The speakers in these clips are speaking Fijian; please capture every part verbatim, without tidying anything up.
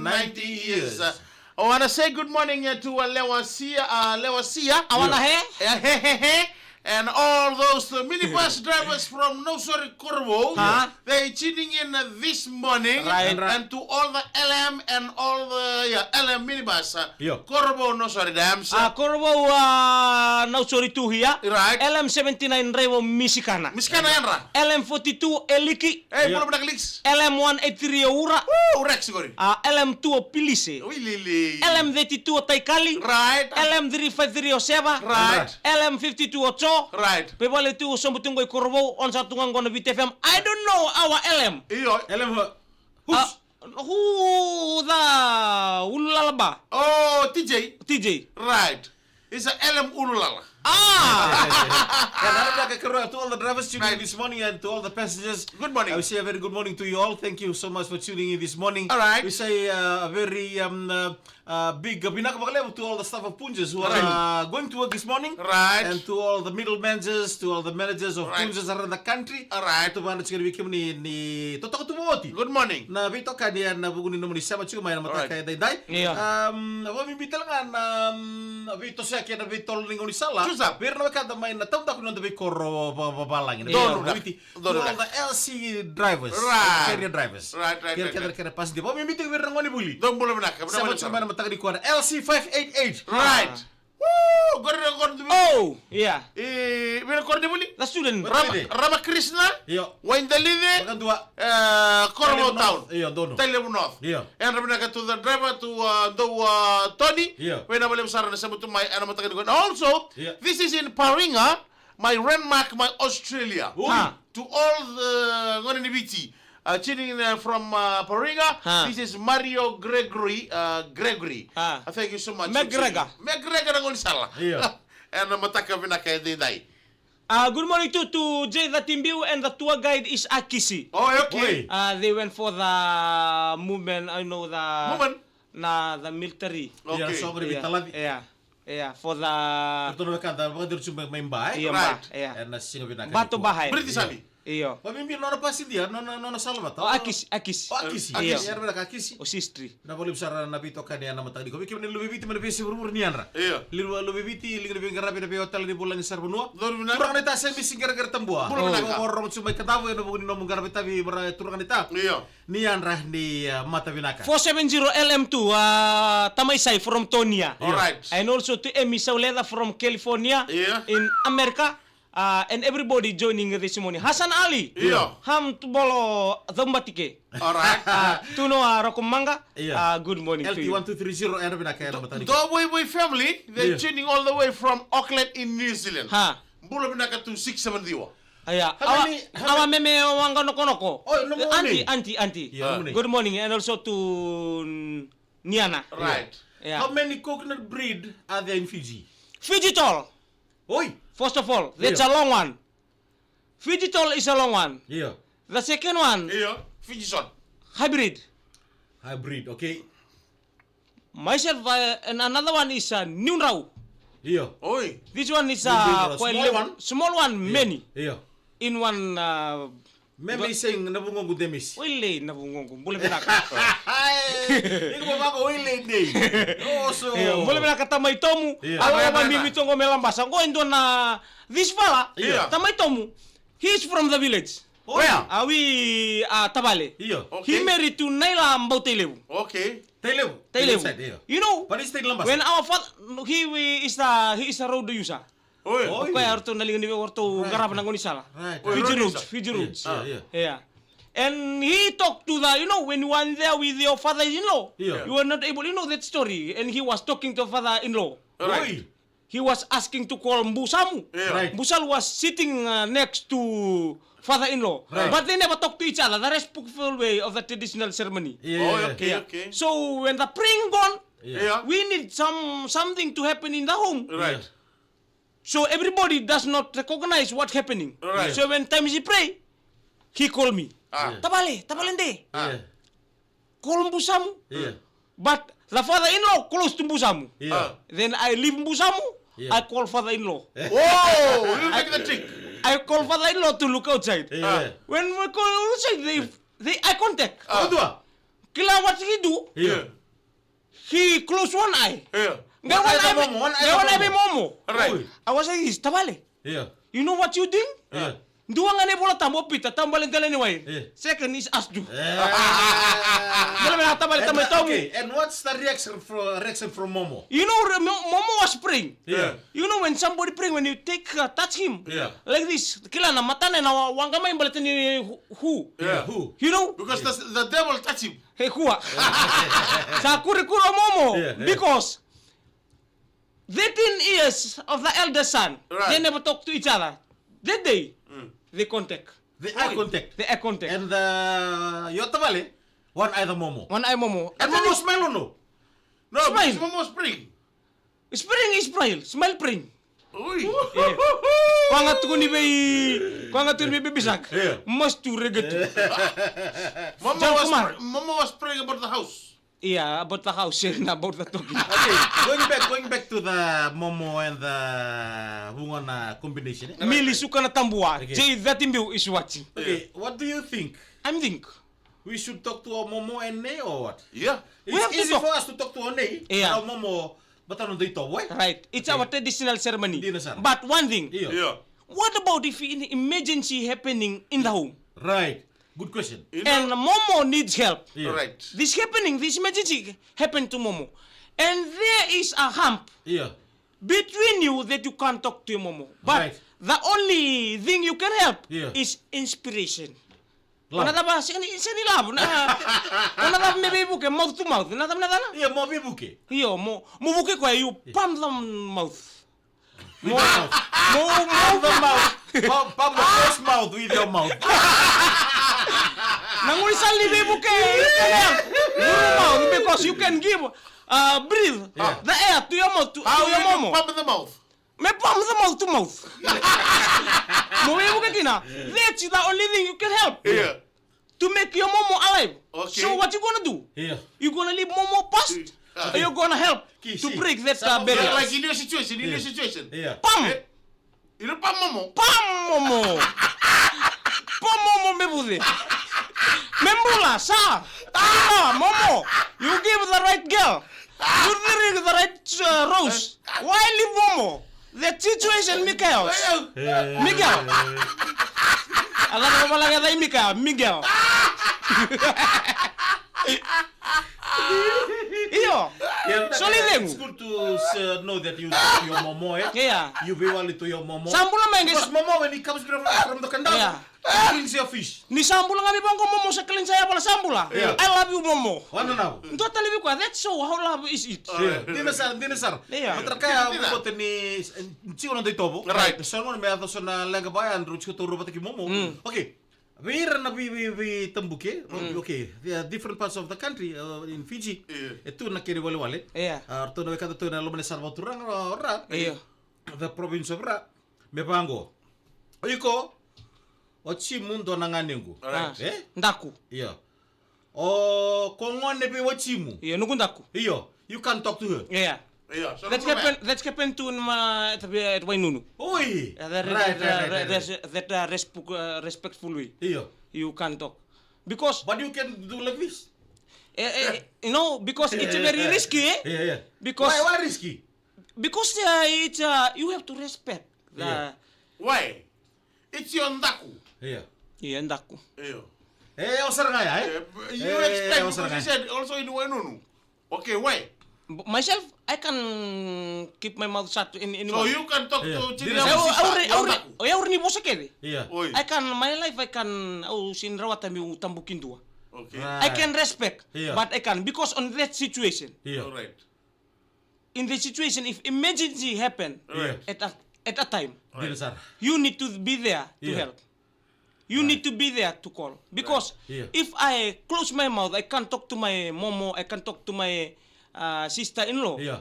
ninety years. I wanna say good morning, uh, to, uh, Lewasia, uh, Lewasia. I wanna, yeah, he, he, he, he. And all those, uh, minibus drivers from Nausori, Korovou. Huh? They tuning in, uh, this morning. Right. And to all the L M and all the, yeah, L M minibus, uh, yeah, Korovou, Nausori, dams. Uh, Korovou, uh, Nausori tu here. Right. L M seventy-nine Revo Misikana. Misikana yadra. L M forty-two Eliki. Hey, yeah, bula vinaka Lix. L M one eight three Oura. Woo, Rex qori. Uh, L M two o Pilise. Ui, lili. L M thirty-two o Taikali. Right. L M three five three o Seva. Right. L M fifty-two o Jo. Right. Pe vale tu o sobu tu qo i Korovou, on sa tu ga qo na Viti F M. I don't know our L M. Io. L M ho-, who's? Uh, who the Ululalaba? Oh, T J. T J. Right. It's a L M Ululala. Ah! And I'm back to all the drivers tuning in, right, this morning and to all the passengers. Good morning. I will say a very good morning to you all. Thank you so much for tuning in this morning. All right. We say, uh, a very, um, uh, uh, big, uh, vinaka vakalevu to all the staff of Punjas who are, right, uh, going to work this morning. Right. And to all the middle managers, to all the managers of, right, Punjas around the country. All right. Tou vakanuinui vei kemuni ni totoka tu oti. Good morning. Na veitokani ena vuku ni nomuni sema tiko mai ena mataka, all right, edaidai. Yeah. Um, vakabibi tale ga na, um, veitosoyaki ena veitolo ni gaunisala. Tusa. Vei ira na wekada mai na taudaku ni noda veikoro va-, va-, vavalagi. Yeah. Donu, na Viti. Donu. All the L C drivers. Right. Carrier drivers. Right, right, right, right. Kere, kere, kere passenger. Vakabibi tale ga vei ira na gonevuli. Dou bula vinaka. Sema tiko mai ena mataka nikua na L C five eight eight. Right. Ah. Woo! Qori na koronivuli. Oh, yeah. E, vei na koronivuli? The student. Rama, Ramakrishna. Io. Waidalice. Vakadua. E, Korovou Town. Io, donu. Tailevu North. Io. Yadra vinaka to the driver, to, uh, dou, uh, Tony. Io. Vinaka vakalevu sara na sema tu mai ena mataka nikua. And also, io, this is in Paringa, my Renmark, my Australia. Ui. Ha. To all the gone ni Viti, uh, tuning in, uh, from, uh, Paringa. Ha. This is Mario Gregory, uh, Gregory. Ha. Uh, thank you so much for tuning in. McGregor. McGregor na gaunisala. Io. Ena mataka vinaka edaidai. Uh, good morning to, to Jay the Timbiu and the tour guide is Akisi. Oh, okay. Oi. Uh, they went for the movement, I know the movement? Na, the military. Okay. Io, so gonna be, yeah, Talavi. Yeah. Yeah, for the Ratou na wekada, vakadero tu mai, mai Ba, e? Io, Ba, right, yeah. Ena siga vinaka nikua. Bato Bahai. British Army. Io. Vakabibi nona passenger, nona, nona salavata. O Akisi, Akisi. O Akisi. Io. Akisi, yadra vinaka Akisi. O Sistri. Vinaka vakalevu sara na veitokani ena mataka nikua. Vei kemuni na luve i Viti mai na veiyasai vuravura ni yadra. Io. Luve, luve i Viti, liga ni veiqaravi ena veiwatali ni vulagi sara vanua. Donu vinaka. Turaga naita Semi Siqereqere Tabua. Bula vinaka. Vakarogo tu mai Kadavu ena vuku ni nomu qaravi tavi, mara turaga naita. Io. Ni yadra ni, uh, mata vinaka. Four seven zero L M two, uh, Tamaisai from Tonia. All right. And also to Emi Sauleda from California, yeah, in America, uh, and everybody joining this morning. Hassan Ali. Yeah. Ham Tubolo Zombatike. All right. Uh, Tuno, uh, Rokomanga. Yeah. Uh, good morning to you. L T one two three zero, yadra vinaka ena mataka nikua. The Wai Wai family, they're, yeah, tuning all the way from Auckland in New Zealand. Ha. Bula vinaka tu six seven zero. Aya, how many, how many? Awa meme waqa nokonoko. Oh, no, no, auntie, auntie, auntie. Yeah, no, no. Good morning, and also to, mm, Niana. Right. Yeah. How many coconut breed are there in Fiji? Fiji tall. Oi. First of all, that's, yeah, a long one. Fiji tall is a long one. Yeah. The second one. Yeah. Fiji short. Hybrid. Hybrid, okay. Myself, uh, and another one is, uh, New Drau. Io. Oi. This one is, uh, small one, small one, yeah, many. Io. In one, uh, meme i sega na vugoqu demisi. Oilei na vugoqu, bula vinaka. Iko vavako oilei nei. Oso. Io, bula vinaka Tamaitomu. Io. Awa, awa, mimi tongo me labasa. Qo e dua na, this fella. Io. Tamaitomu. He is from the village. Where? A wi a tavale. Io. Okay. He married to Naila Bautailevu. Okay. Tailevu. Tailevu. Inside, io. You know, but he stayed Labasa. When our father, he is a, he is a road user. Oi. Oi. O koya eratou na liga ni vei eratou qarava na gaunisala. Right. Fiji roads, Fiji roads. Yeah, yeah. And he talked to the, you know, when you were there with your father-in-law, yeah, you were not able, you know that story. And he was talking to father-in-law. Right. Oi. He was asking to call Busamu. Yeah. Right. Busal was sitting, uh, next to father-in-law. Right. But they never talk to each other. The respectful way of the traditional ceremony. Yeah, yeah, yeah. Oh, okay, yeah, okay. So when the praying gone, yeah, yeah, we need some, something to happen in the home. Right. Yeah. So everybody does not recognize what happening. Right. So when times he pray, he call me. Ah. Yeah. Tavale, tavale de. Ah. Yeah. Call Busamu. Yeah. But the father-in-law close to Busamu. Yeah. Ah. Then I leave Busamu. Yeah. I call father-in-law. Whoa, you make the trick. I call father-in-law to look outside. Yeah. Ah. When we call outside, they, they eye contact. Ah. Odua. Kila what he do? Yeah. He close one eye. Yeah. Qai one eye vei momo, one eye vei momo. Right. I was like this, tavale. Yeah. You know what you doing? Yeah. Dua ga na iVola Tabu o Pita, taubale dela ni wai. Yeah. Second is us do. Yeah. Dela me na tavale tamai tabu. Okay, and what's the reaction from, reaction from momo? You know, momo was praying. Yeah. You know when somebody praying, when you take, uh, touch him, yeah, like this, kila na matana na waqa mai baleta ni who? Yeah. Who? You know? Because the, the devil touch him. He kua. Sa kurikuri o momo. Yeah, yeah. Because thirteen years of the elder son, right, they never talk to each other. That day, mm, they contact. The eye contact. The eye contact. And the, your tavale, one eye the momo. One eye momo. And momo smile or no? No, smile. Momo spring. Spring is smile. Smile spring. Ui. Yeah. Ko a ga tukuni vei, ko a ga tukuni vei Baby Shark. Yeah. Must to regret. Mama was, Mama was praying about the house. Yeah, about the house and about the talking. Okay, going back, going back to the momo and the vugona combination, eh? Mili suka na tabua. Okay. Jay Thirty Biu is watching. Okay, what do you think? I'm think we should talk to our momo and nei or what? Yeah. It's easy for us to talk to our nei, yeah, our momo, but I don't do it all, eh? Right. It's our traditional ceremony. Dina sara. But one thing. Yeah. Yeah. What about if an emergency happening in the home? Right. Good question. And momo needs help. Yeah. Right. This happening, this emergency happened to momo. And there is a hump, yeah, between you that you can't talk to your momo. But, right, the only thing you can help, yeah, is inspiration. Love. Ko na cava, sega ni, sega ni love, na, ko na cava me veivuke, mouth to mouth, na cava na cala? Io, mo veivuke. Io, mo, mo vuke koya, you, yeah, pump the mouth. Mo, mo, mo, pump the mouth. Pump, pump the first mouth with your mouth. Na gaunisala ni veivuke, you can help through mouth because you can give, uh, breathe, yeah, the air to your mouth, to, to your momo. How will you pump the mouth? Me pump the mouth to mouth. Mo veivuke kina. That's the only thing you can help. Yeah. To make your momo alive. Okay. So what you gonna do? Yeah. You gonna leave momo past? Yeah. Or you gonna help to break that, uh, barrier? Yeah, like in your situation, in your situation. Yeah. Pump. Eh? You know, pump momo. Pump momo. Pump momo me vuce. Me bula, sa. Ah, momo. You give the right girl. You drink the right, uh, rose. Why leave momo? The situation, Miguel. Yeah, yeah, yeah. Miguel. Ala ko bala ka dai Miguel. Miguel. Io. Yeah, so it's good to, uh, know that you, your momo, eh? Yeah. You be well to your momo. Sa bula mai. Because momo, when he comes from, from the kandang, yeah, cleans your fish. Ni sa bula ga vei vaqo momo, sa clean sa yavala sa bula. Yeah. I love you momo. Wana nau. Dua tale vei koya, that's so how love is it. Yeah. Dina sara, dina sara. Yeah. Matara kaya, dina, dina, vota ni, eh, tiko na dai tovo. Right. So gona me yaco so na leqa vaya, drau tiko taura vata ki momo. Mm. Okay. Vei ira na vei, vei, veitabuke. Mm. Okay. There are different parts of the country, uh, in Fiji. Yeah. E tu na kena iwalewale. Yeah. Ah, ratou na wekada tu na loma ni sara vakaturaga, ra. Yeah. The province of Ra. Me vaqo. O iko, o Jimu dua na ganequ. Alright. Ah. Eh? Daku. Io. O, ko gone vei o Jimu. Io, noqu daku. Io, you can't talk to her. Yeah. Io, so that happen, that happen to ma, at, at Wainunu. Oi. Yeah, that, right, that, right, that, right, that, right, that, uh, resp-, uh, respectful way. Io. You can't talk. Because. But you can do like this. Eh, eh, you know, because it's very risky, eh? Yeah, yeah. Because. Why, why risky? Because, uh, it's, uh, you have to respect the. Yeah. Why? It's your daku. Yeah. Yeah, daku. Io. Eh, o sara ga ya, eh? Eh, you expect, because you said also in Wainunu. Okay, why? B-, myself, I can keep my mouth shut in, in. So you can talk to Jimmy. Yeah. Dina sara. Au, au, au, au, au ni vosa kece. Yeah. Oi. I can, my life, I can, au sega ni rawata meu tabuki dua. Okay. Right. I can respect, yeah, but I can, because on that situation. Yeah. All right. In the situation, if emergency happen, right, at a, at a time, right, dina sara, you need to be there to, yeah, help. You, right, need to be there to call. Because, right, yeah, if I close my mouth, I can't talk to my momo, I can't talk to my, uh, sister-in-law. Yeah.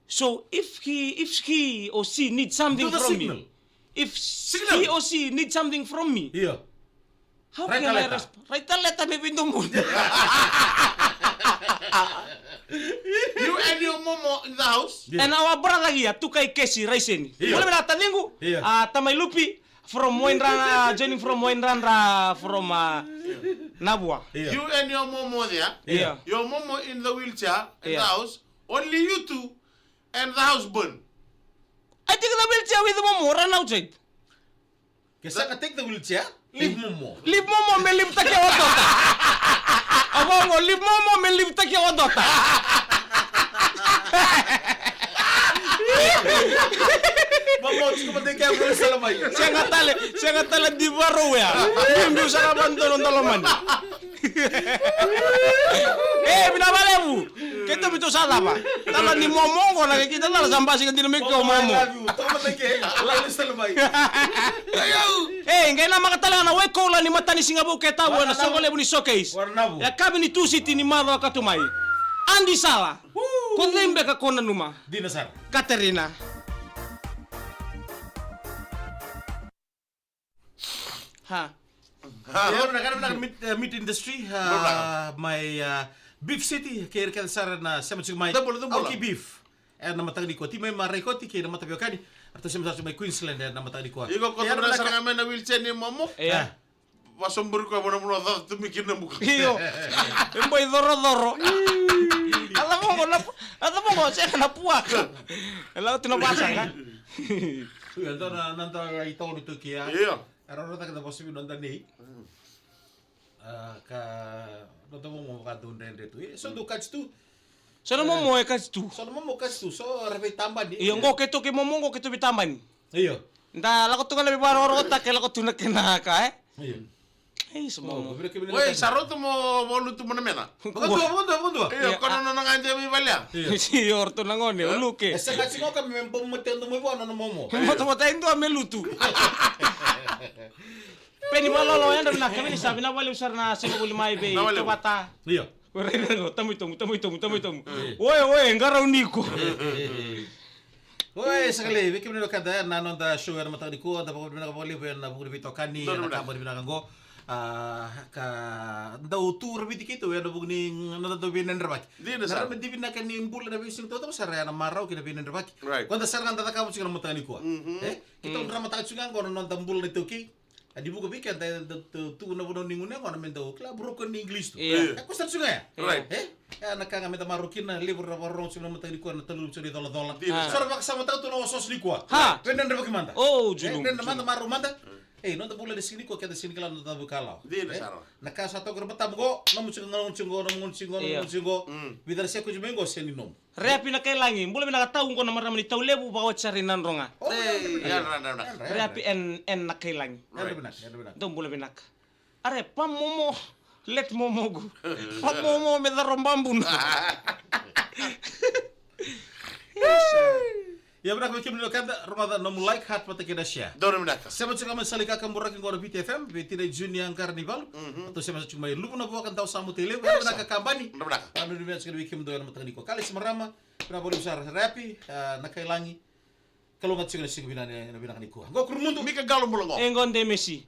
So if he, if he or she needs something from me, do the signal. If he or she needs something from me, yeah, how can I resp-, write a letter, maybe in the morning. You and your momo in the house? Yeah. And our brother here, Tukai Kesi Raiseni. Yeah. Vole vei na taciqu, yeah, a, tamai Lupi, From Wainrana, joining from Wainrana, from uh, Navua. Yeah. You and your momo there. Yeah. Your momo in the wheelchair in the house. Only you two and the house burn. I think the wheelchair with the momo run outside. Ke saka take the wheelchair, leave momo. Leave momo me leave take odota. Avogo leave momo me leave take odota. Momo tiko ma take a vula sala mai. Sega tale, sega tale di varo wea. Biu sara vandono dalomani. E vinaka valevu. Keitou vitu sa cava. Tala ni momo oqo na kei kita tala sa basika dina me keo momo. E qai namaka tale ga na wai koula ni matanisiga vou ke tavu ena soqo levu ni Showcase. Yakavi ni Tusiti ni macawa ka tu mai. Adi sala. Ko cei beka ko nanuma? Dina sara. Katerina. Ha. Io, na kana na meat, eh, meat industry, ah, mai, ah, Beef City, kei ira kece sara na sema tiko mai. Double, double. Auki Beef. E na mataka nikua, ti mai Maraikoti kei na mataveiwekani. Ratou sema sara tiko mai Queensland e na mataka nikua. Iko ko tobra sara ga mai na wheelchair ni momo. Ia. Vasoburi koya vona vona caca tu mai kina na buka. Io. E boi corocoro. A cavogo na, a cavogo sega na puaka. E lako tu na vasaga. Io, dua na, na dua itovo ni toki ya. Io. A roro cake na vosa vei noda nei. A, ka noda momo vakadua dredre tu. E, so dua kati tu. So na momo e kati tu. So na momo kati tu. So ra veitabani. Io, qo keitou kei momo, qo keitou veitabani. Io. Da lako tu ga na veivakarorogotaki, lako tu na kena ka, e? Io. Ei, so momo. Oi, sa roto mo valutu mo na mena. Vakadua, vakadua, vakadua. Io, ko na nona ga de veivalea. Io, roto na gone, o Luke. E sa kati ga ka me bomu mo tendo mo i vua nona momo. Moto moto e dua me lutu. Peni valolo, yadra vinaka, kemuni sa vinaka valevu sara na sema voli mai vei Tavata. Io. Oi, rairai qo, tamu i tomu, tamu i tomu, tamu i tomu. Oe, oe, qarauni iko. Oe, sa kalei, vei kemuni na wekada, na noda show ena mataka nikua, da vakavinavinaka vakalevu ena vuku ni veitokani, ena kabani vinaka qo. A, ka dau tu raviti keitou ena vuku ni noda dau veinadravaki. Dina sara. Na rama di vinaka ni bula na veisiga tautauvata sara ena marau kei na veinadravaki. Right. Koya da sara ga da cakava tiko na mataka nikua. E? Keitou dramataka tiko ga qo na noda bula na iTaukei. A di vuka vei keda da tu na vanua ni gunu yaqona me dau kila broken English tu. Ia. E koya sara tiko ga ya. Right. E? E na ka ga me da marau kina, levu ra vakarorogo tiko na mataka nikua na taluvu tiko na icolacola. Dina sara. Sa ra vakasamataka tu na osooso nikua. Ha. Veinadravaki mada. O, julum. E, dredre mada, marau mada. E, noda bula ena siga nikua keda sega ni kila na noda cava kalawa. Dina sara. Na ka sa toka ira matamu qo, nomu tiko qo, nomu tiko qo, nomu tiko qo, nomu tiko qo. Vica na sekoji mai qo sega ni nomu. Reapi na kai lagi, bula vinaka tau qo na marama ni Taulevu, vakaoti sara i Nadroga. Reapi en, en na kai lagi. Dou bula vinaka. Are, pa momo, let momo qo. Pa momo me caro babuna. Ia vinaka vei kemuni na wekada, rogoca nomu like, heart vata kei na share. Donu vinaka. Sema tiko mai Salikaka Buraki qo na Viti F M, vei Tina Junior Qara ni Valu. Ratou sema tiko mai Luvu na Vuaka, Dau Samuta i Levu. Vinaka kabani. Donu vinaka. Nunu vinaka tiko vei kemudou ena mataka nikua. Kalesi marama, vinaka vakalevu sara. Reapi, a, na kai lagi. Kalougata tiko na siga vinaka, na vinaka nikua. Qo Kurumudu. Mika Qalo bula qo. E qo Demesi.